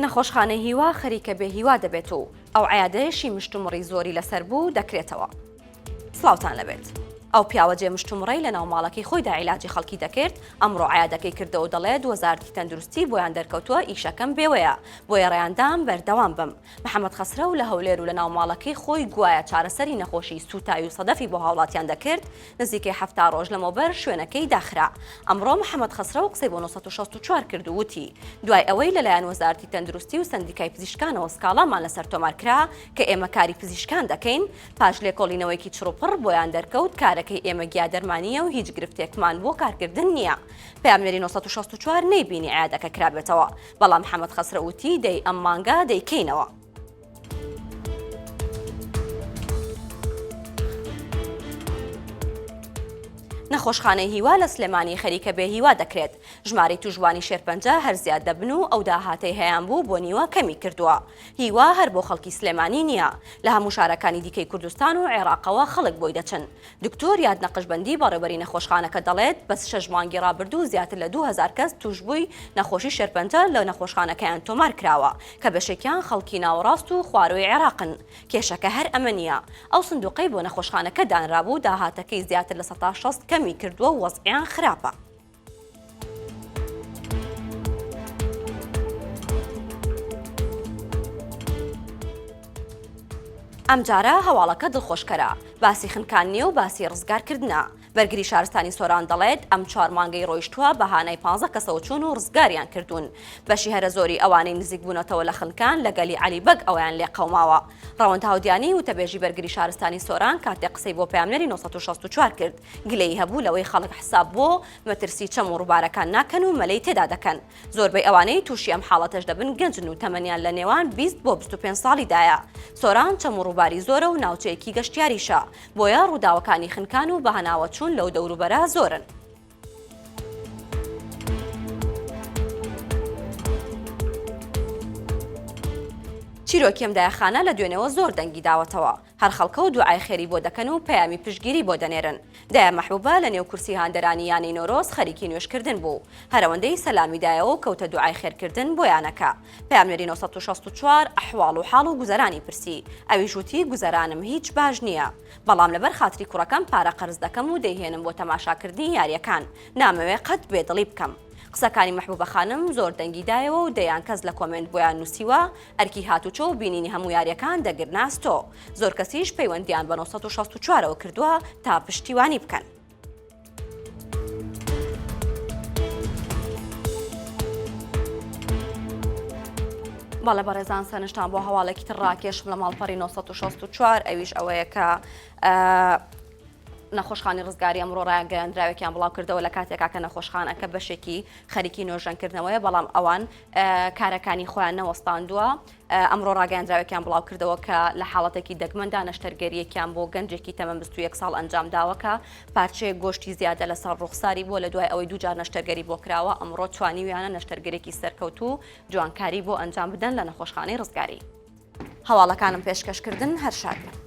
نەخۆشخانەی هیوا خەریکە بێ هیوا دەبێت و ئەو عیادەیەشی مشتومڕی زۆری لەسەر بوو دەکرێتەوە. سڵاوتان لەبێت. ئەو پیاوە جێ مشتومڕەی لەناو ماڵەکەی خۆیدا عیلاجی خەڵکی دەکرد، ئەمڕۆ عیادەکەی کردەوە و دەڵێت وەزارەتی تەندروستی بۆیان دەرکەوتووە ئیشەکەم بێوەیە، بۆیە ڕێیاندام بەردەوام بم. محەمەد خەسرەو لە هەولێر و لەناو ماڵەکەی خۆی گوایە چارەسەری نەخۆشی سووتاوی و سەدەفی بۆ هاوڵاتیان دەکرد، نزیکەی 70 ڕۆژ لەمەوبەر شوێنەکەی داخرا. ئەمڕۆ محەمەد خەسرەو قسەی بۆ 964 کرد و وتی، دوای ئەوەی لەلایەن وەزارەتی تەندروستی و سەندیکای پزیشکانەوە سکاڵامان لەسەر تۆمار کرا کە ئێمە کاری پزیشکان دەکەین، پاش لێکۆڵینەوەیەکی چڕوپڕ بۆیان دەرکەوت کارەکەی ئێمە گیادەرمانییە و هیچ گرفتێکمان بۆ کارکردن نییە. پەیامنێری 964 نەیبینی عیادەکە کرابێتەوە، بەڵام حەمەد خەسرەو وتی دەی ئەم مانگە دەیکەینەوە. نەخۆشخانەی هیوا لە سلێمانی خەریکە بێ هیوا دەکرێت، ژمارەی تووشبووانی شێرپەنجە هەر زیاد دەبن و ئەو داهاتەی هەیانبوو بۆ نیوە کەمی کردووە. هیوا هەر بۆ خەڵکی سلێمانی نییە، لە هەموو شارەکانی دیکەی کوردستان و عێراقەوە خەڵک بۆی دەچن. دکتۆر یاد نەقشبەندی بەڕێوبەری نەخۆشخانەکە دەڵێت، بەس شەش مانگی ڕابردوو زیاتر لە 2000 کەس تووشبووی نەخۆشی شێرپەنجە لە نەخۆشخانەکەیان تۆمار کراوە، کە بەشێکیان خەڵکی ناوەڕاست و خوارووی عێراقن. کێشەکە هەر ئەمە نییە. ئەو سندوقەی بۆ نەخۆشخانەکە دانرابوو داهاتەکەی زیاتر لە 60% کەمی کردووە و وەزعیان خراپە. ئەمجارە هەواڵەکە دڵخۆشکەرە، باسی خنکان نییە و باسی ڕزگارکردنە. بەرگری شارستانی سۆران دەڵێت، ئەم چوار مانگەی ڕۆیشتووە بە هانای پانزە کەسەوە چوون و ڕزگاریان کردوون. بەشی هەرە زۆری ئەوانەی نزیک بوونەتەوە لە خنکان لە گەلی عەلی بەگ ئەوەیان لێ قەوماوە. ڕەوەند هاودیانی، وتەبێژی بەرگری شارستانی سۆران کاتێک قسەی بۆ پەیامنێری 964 کرد، گلەیی هەبوو لەوەی خەڵک حساب بۆ مەترسی چەم و ڕووبارەکان ناکەن و مەلەی تێدا دەکەن. زۆربەی ئەوانەی تووشی ئەم حاڵەتەش دەبن گەنجن و تەمەنیان لە نێوان 20 بۆ 25 ساڵیدایە. سۆران چەم و ڕووباری زۆرە و ناوچەیەکی گەشتیاریشە، بۆیە ڕووداوەکانی خنکان و بەهەناوەچوون لەو دەوروبەرە زۆرن. چیرۆکی ئەم دایەخانە لە دوێنێوە زۆر دەنگی داوەتەوە. هەر خەڵکە و دوعای خێری بۆ دەکەن و پەیامی پشتگیری بۆ دەنێرن. دایە مەحبوبە لە نێو کورسی هاندەرانی یانەی نۆرۆز خەریکی نوێژکردن بوو. هەرئەوەندەی سەلامی دایەوە و کەوتە دوعای خێرکردن بۆ یانەکە. پەیامنێری 964 ئەحواڵ و حاڵ و گوزەرانی پرسی. ئەویش وتی گوزەرانم هیچ باش نییە. بەڵام لەبەر خاتری کوڕەکەم پارە قەرز دەکەم و دەیهێنم بۆ تەماشاکردنی یارییەکان. نامەوێ قەت بێدڵی بکەم. قسەکانی مەحبوبە خانم زۆر دەنگی دایەوە و دەیان کەس لە کۆمێنت بۆیان نووسیوە ئەرکی هاتوچۆ و بینینی هەموو یارییەکان دەگرنە ئەستۆ. زۆر کەسیش پەیوەندییان بە 964 ەوە کردووە تا پشتیوانی بکەن. بەڵێ بەڕێزان سەرنجتان بۆ هەواڵێکی تر ڕاکێشم لە ماڵپەڕی 964 ئەویش ئەوەیە کە نەخۆشخانی ڕزگاری ئەمڕۆ ڕایانگەیاندراوێکیان بڵاوکردەوە لە کاتێکا کە نەخۆشخانەکە بەشێکی خەریکی نۆژەنکردنەوەیە بەڵام ئەوان کارەکانی خۆیان نەوەستاندووە ئەمڕۆ ڕاگەیاندراوێکیان بڵاوکردەوە کە لە حاڵەتێکی دەگمەندا نەشتەرگەریەکیان بۆ گەنجێکی تەمەن 21 ساڵ ئەنجام داوە کە پارچەیەک گۆشتی زیادە لەسەر ڕوخساری بووە لە دوای ئەوەی دووجار نەشتەرگەری بۆ کراوە ئەمڕۆ توانیویانە نەشتەرگەرێکی سەرکەوتوو جوانکاری بۆ ئەنجام بدەن لە نەخۆشخانەی ڕزگاری. هەواڵەکانم پێشکەشکردن هەر شاد بن.